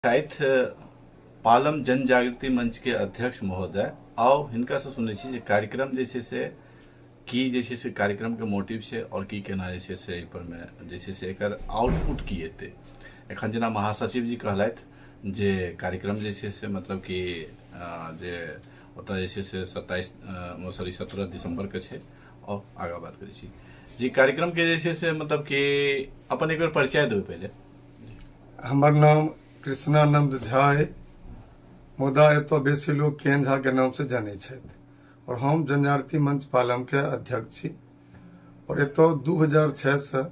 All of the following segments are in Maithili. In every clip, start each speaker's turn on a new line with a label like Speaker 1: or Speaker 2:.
Speaker 1: छथि पालम जनजागृति मंच के अध्यक्ष महोदय। आउ हिनका से सुनै छी जे कार्यक्रम जे छै से की जे छै से कार्यक्रम के मोटिव छै और की केना जे छै से एहि पर मे जे छै से एकर आउटपुट की एतै। एखन जेना महासचिव जी कहलथि जे कार्यक्रम जे छै से मतलब कि जे ओतऽ जे छै से 27 सॉरी 17 दिसंबर के छै। और आगाँ बात करै छी जी कार्यक्रम के जे छै से मतलब कि अपन एक बेर परिचय देबै पहिले।
Speaker 2: हमर नाम कृष्णानंद झा अइ, मुदा एतऽ बेसी लोक केन झा के नाम से जानै छथि और हम जनजागृति मंच पालम के अध्यक्ष छी। और एतऽ 2006 से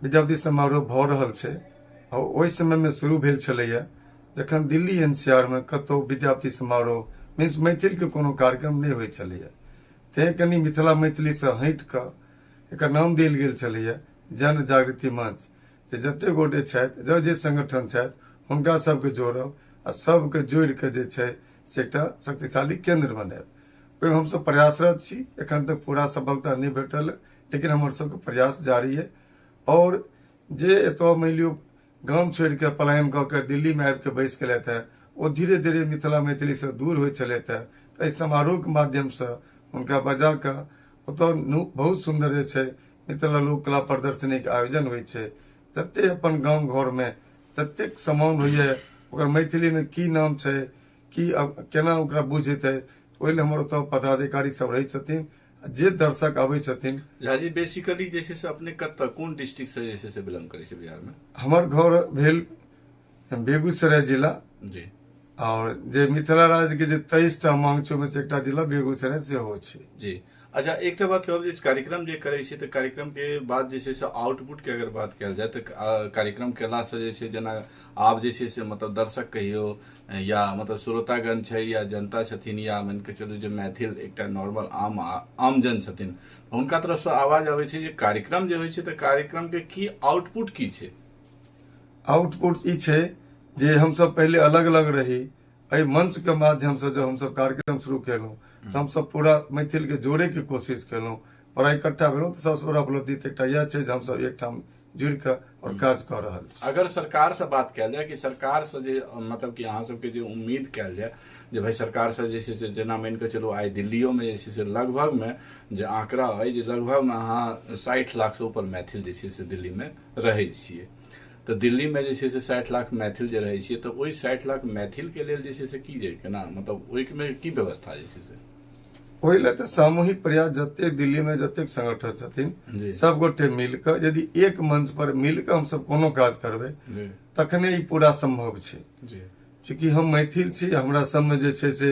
Speaker 2: विद्यापति समारोह भऽ रहल छै और ओहि समय में शुरू भेल छलैया जखन दिल्ली एनसीआर में कतौ विद्यापति समारोह मीन्स मैथिल के कोनो कार्यक्रम नहि होइ छलैया, तें कनि मिथिला मैथिली से हटि कऽ एकर नाम देल गेल छलैया जन जागृति मंच। जे जते गोटे छथि, जे जे संगठन छथि, हुनका सबके जोड़ब आ सबके जोड़ि कऽ जे छै से एकटा शक्तिशाली केंद्र बनायब। ओहिमे हमसब प्रयासरत छी। एखन तक पूरा सफलता नहि भेटल, लेकिन हमर सबके प्रयास जारी अइ। और जे एतऽ मानि लियौ गाम छोड़ि कऽ पलायन कऽ के दिल्लीमे आबि कऽ बसि गेलथि हेँ, ओ धीरे धीरे मिथिला मैथिलीसँ दूर होइ छलथि हेँ। तऽ एहि समारोहके माध्यमसँ हुनका बजा कऽ ओतऽ बहुत सुन्दर जे छै मिथिला लोक कला प्रदर्शनीके आयोजन होइ छै। जते अपन गाम घरमे जतेक सामान होइए ओकर मैथिलीमे की नाम छै, की केना ओकरा बुझेतै, ओहि लए हमर ओतऽ पदाधिकारी सब रहै छथिन, जे दर्शक आबै छथिन।
Speaker 1: झाजी, बेसिकली जे छै से अपने कतऽ कोन डिस्ट्रिक्ट से जे छै से बिलोंग करै छै बिहारमे?
Speaker 2: हमर घर भेल बेगूसराय जिला
Speaker 1: जी,
Speaker 2: और जे मिथिला राज्य के जे 23 टा मांग छै ओहिमे से एकटा जिला बेगूसराय सेहो छै
Speaker 1: जी। अच्छा, एकटा बात कहब जे कार्यक्रम जे करै छै तऽ कार्यक्रम के बाद जे छै से आउटपुट के अगर बात कयल जाय तऽ कार्यक्रम केलासँ जे छै जेना आब जे छै से मतलब दर्शक कहियौ या मतलब श्रोतागण छै या जनता छथिन या मानि कऽ चलू जे मैथिल एकटा नॉर्मल आम आमजन छथिन, हुनका तरफसँ आवाज अबै छै जे कार्यक्रम जे होइ छै तऽ कार्यक्रम के की आउटपुट की छै?
Speaker 2: आउटपुट ई छै जे हमसब पहिले अलग अलग रही, एहि मंच के माध्यम से जब हमसब कार्यक्रम शुरू केलहुँ तऽ हमसब पूरा मैथिल के जोड़े के कोशिश केलहुँ, बड़ा इकट्ठा भेलहुँ। तऽ सबसँ बड़ा उपलब्धि तऽ एकटा इएह छै जे हमसब एकठाम जुड़ि कऽ और काज कऽ रहल छी।
Speaker 1: अगर सरकार से बात कयल जाय कि सरकार से जे मतलब कि अहाँ सबके जे उम्मीद कयल जाय जे भाई सरकार से जे छै से जेना मानि कऽ चलू आइ दिल्लियो में जे छै से लगभग में जे आंकड़ा अइ जे लगभग में अहाँ 60 लाख से ऊपर मैथिल जे छै से दिल्ली में रहै छियै, तऽ दिल्ली में जे छै से 60 लाख मैथिल जे रहै छियै तऽ ओहि 60 लाख मैथिल के लेल जे छै से की जे केना मतलब ओहिमे की व्यवस्था जे छै से?
Speaker 2: ओहि लए तऽ सामूहिक प्रयास जतेक दिल्ली में जतेक संगठन छथिन सब गोटे मिल कऽ यदि एक मंच पर मिल कऽ हमसब कोनो काज करबै तखने ई पूरा संभव छै। चूँकि हम मैथिल छी, हमरा सबमे जे छै से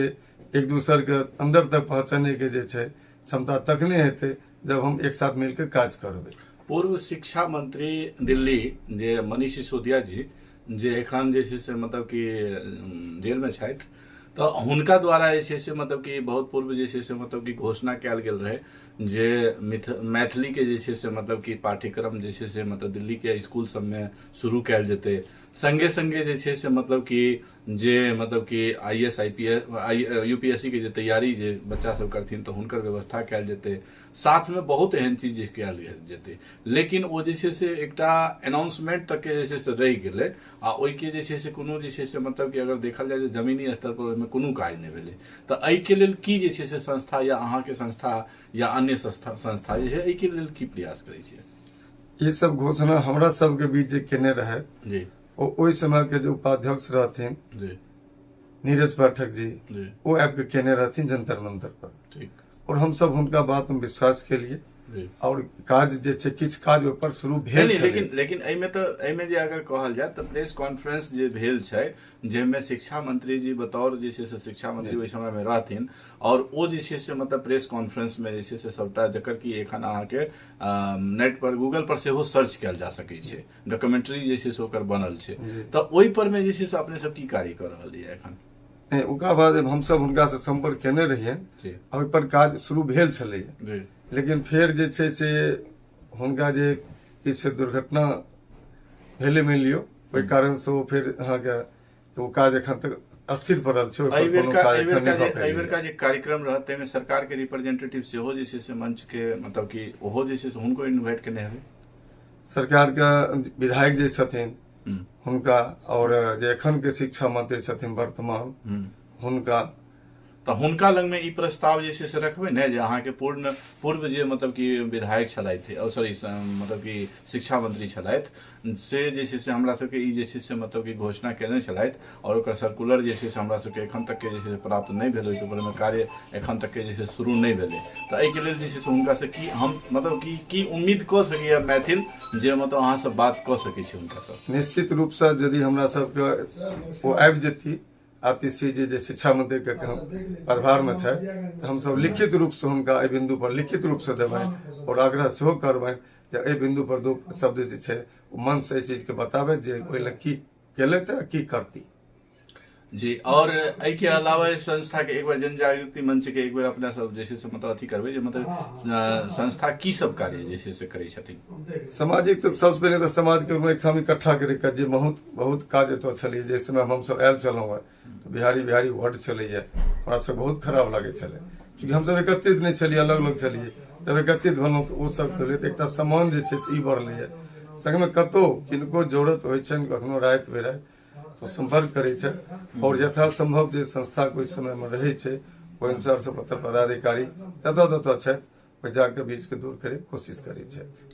Speaker 2: एक दोसर के अंदर तक पहचाने के जे छै क्षमता तखने हेतै जब हम एक साथ मिल कऽ काज करबै।
Speaker 1: पूर्व शिक्षा मंत्री दिल्ली जे मनीष सिसोदिया जी जे एखन जे छै से मतलब कि जेल में छथि, तऽ हुनका द्वारा जे छै से मतलब कि बहुत पूर्व जे छै से मतलब कि घोषणा कयल गेल रहै जे मैथिली के जे छै से मतलब कि पाठ्यक्रम जे छै से मतलब दिल्ली के स्कूल सबमे शुरू कयल जेतै, संगे संगे जे छै से मतलब कि जे मतलब कि I S, I P S, I, U P S C के जे तैयारी जे बच्चा सब करथिन तऽ हुनकर व्यवस्था कयल जेतै, साथमे बहुत एहन चीज जे कयल जेतै। लेकिन ओ जे छै से एकटा अनाउंसमेंट तक के जे छै से रहि गेलै आ ओहिके जे छै से कोनो जे छै से मतलब कि अगर देखल जाय तऽ जमीनी स्तर पर ओहिमे कोनो काज नहि भेलै। तऽ एहिके लेल की जे छै से संस्था या अहाँके संस्था या अन्य संस्था जे छै एहिके लेल की प्रयास करै छियै?
Speaker 2: ई सब घोषणा हमरा सबके बीच जे केने रहै ओ ओहि समय के जे उपाध्यक्ष रहथिन नीरज पाठक जी, ओ आबि के केने रहथिन जंतर मंतर पर। और हमसब हुनका बात में विश्वास केलिए और काज जे छै किछु काज ओहि पर शुरू भेल।
Speaker 1: लेकिन लेकिन एहिमे तऽ एहिमे जे अगर कहल जाय तऽ प्रेस कॉन्फ्रेंस जे भेल छै जाहिमे शिक्षा मंत्री जी बतौर जे छै से शिक्षा मंत्री ओहि समय मे रहथिन और ओ जे छै से मतलब प्रेस कॉन्फ्रेंस में जे छै से सबटा जकर कि एखन अहाँके नेट पर गूगल पर सेहो सर्च कयल जा सकै छै, डॉक्यूमेंट्री जे छै से ओकर बनल छै, तऽ ओहि पर मे जे छै से अपने सब की कार्य कऽ रहल यऽ एखन?
Speaker 2: नहि, ओकरा बाद हमसब हुनका से संपर्क केने रहियनि, ओहि पर काज शुरू भेल छलैया, लेकिन फेर जे छै से हुनका जे किछु दुर्घटना भेलै मानि लियौ, ओहि कारण से ओ फेर अहाँके ओ काज एखन तक अस्थिर पड़ल छै।
Speaker 1: एहि बेरका जे कार्यक्रम रहत ताहिमे सरकार के रिप्रेजेंटेटिव सेहो जे छै से मंच के मतलब कि ओहो जे छै से हुनको इन्वाइट केने हेबै?
Speaker 2: सरकार के विधायक जे छथिन हुनका, आओर जे एखन के शिक्षा मंत्री छथिन वर्तमान, हुनका।
Speaker 1: तऽ हुनका लगमे ई प्रस्ताव जे छै से रखबै ने जे अहाँके पूर्व जे मतलब कि विधायक छलथि, सॉरी, मतलब कि शिक्षा मंत्री छलथि, से जे छै से हमरा सबके ई जे छै से मतलब कि घोषणा केने छलथि आओर ओकर सर्कुलर जे छै से हमरा सबके एखन तकके जे छै से प्राप्त नहि भेल, ओहिके बारेमे कार्य एखन तकके जे छै शुरू नहि भेलै। तऽ एहिके लेल जे छै से हुनकासँ की हम मतलब कि की उम्मीद कऽ सकैए मैथिल जे मतलब अहाँसँ बात कऽ सकै छी हुनकासँ?
Speaker 2: निश्चित रूपसँ यदि हमरा सबके ओ आबि जेती, आतिशी जी जे शिक्षा मंत्री के पदभार में छै, तऽ हमसब लिखित रूप से हुनका एहि बिंदु पर लिखित रूप से देबनि और आग्रह सेहो करबनि जे एहि बिंदु पर दू शब्द जे छै ओ मन से एहि चीज के बताबै जे ओहि लए की केलथि आ की करती।
Speaker 1: जी, और एहिके अलावा एहि संस्था के एक बार जन जागृति मंच के एक बेर अपना सब जे छै से मतलब अथी करबै जे मतलब संस्था की सब कार्य जे छै से करै छथिन।
Speaker 2: सामाजिक तऽ सबसँ पहिले तऽ समाज के एकठाम इकट्ठा करे के जे बहुत बहुत काज एतऽ छलै। जाहि समय हमसब आयल छलहुँ हेँ तऽ बिहारी बिहारी वर्ड छलैए, हमरा सब बहुत खराब लागै छलै, चूँकि हमसब एकत्रित नहि छलियै, अलग अलग छलियै। जब एकत्रित भेलहुँ तऽ ओ सब भेलै तऽ एकटा सम्मान जे छै से ई बढ़लैए। संगमे कतहु किनको जरूरत होइ छनि कखनो राति बिराति तऽ सम्पर्क करै छथि आओर यथासम्भव जे संस्थाके ओहि समयमे रहै छै ओहि अनुसार सब पत्र पदाधिकारी जतऽ ततऽ छथि ओहि जाके बीचके दूर करैके कोशिश करै छथि।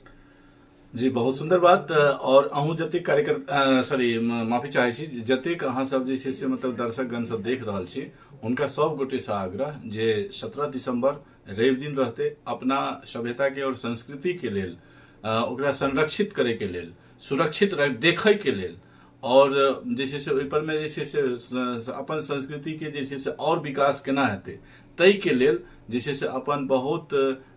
Speaker 1: जी, बहुत सुन्दर बात। और अहूँ जतेक कार्यकर्ता, सॉरी, माफी चाहै छी, जतेक अहाँ सब जे छै से मतलब दर्शकगण सब देख रहल छी, हुनका सब गोटे से आग्रह जे 17 दिसंबर रवि दिन रहते, अपना सभ्यता के और संस्कृति के लेल, ओकरा संरक्षित करे के लेल, सुरक्षित देखै के लेल और जे छै से ओहि पर मे जे छै से अपन संस्कृति के जे छै से और विकास केना हेतै ताहि के लेल जे छै से अपन बहुत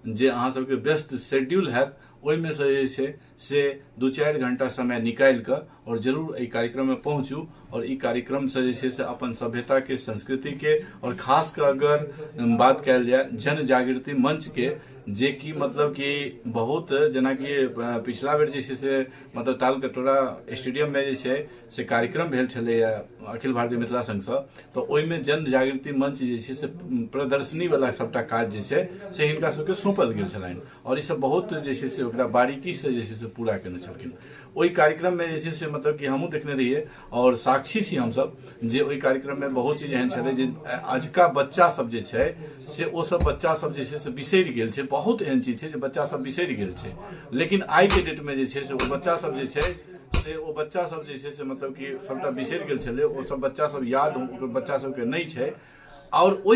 Speaker 1: जे अहाँ सबके व्यस्त शेड्यूल हैत ओहिमे से जे छै से 2-4 घंटा समय निकालि कऽ और जरूर एहि कार्यक्रम में पहुँचू और ई कार्यक्रम से जे छै से अपन सभ्यता के, संस्कृति के और खास कऽ अगर बात कयल जाय जन जागृति मंच के, जे कि मतलब कि बहुत जेनाकि पिछला बेर जे छै से मतलब ताल कटोरा स्टेडियम में जे छै से कार्यक्रम भेल छलैए अखिल भारतीय मिथिला संघसँ, तऽ ओहिमे जन जागृति मंच जे छै से प्रदर्शनी वाला सबटा काज जे छै से हिनका सबके सौंपल गेल छलनि और ई सब बहुत जे छै से ओकरा बारीकी से जे छै से पूरा केने छलखिन। ओहि कार्यक्रममे जे छै से मतलब कि हमहूँ देखने रहियै और साक्षी छी हमसब जे ओहि कार्यक्रममे बहुत चीज एहन छलै जे अजुका बच्चा सब जे छै से ओ सब बच्चा सब जे छै से बिसरि गेल छै। बहुत एहन चीज छै जे बच्चा सब बिसरि गेल छै, लेकिन आइके डेटमे जे छै से ओ बच्चा सब जे छै से ओ बच्चा सब जे छै से मतलब कि सबटा बिसरि गेल छलै, ओ सब बच्चा सब याद ओकर बच्चा सबके नहि छै और ओहि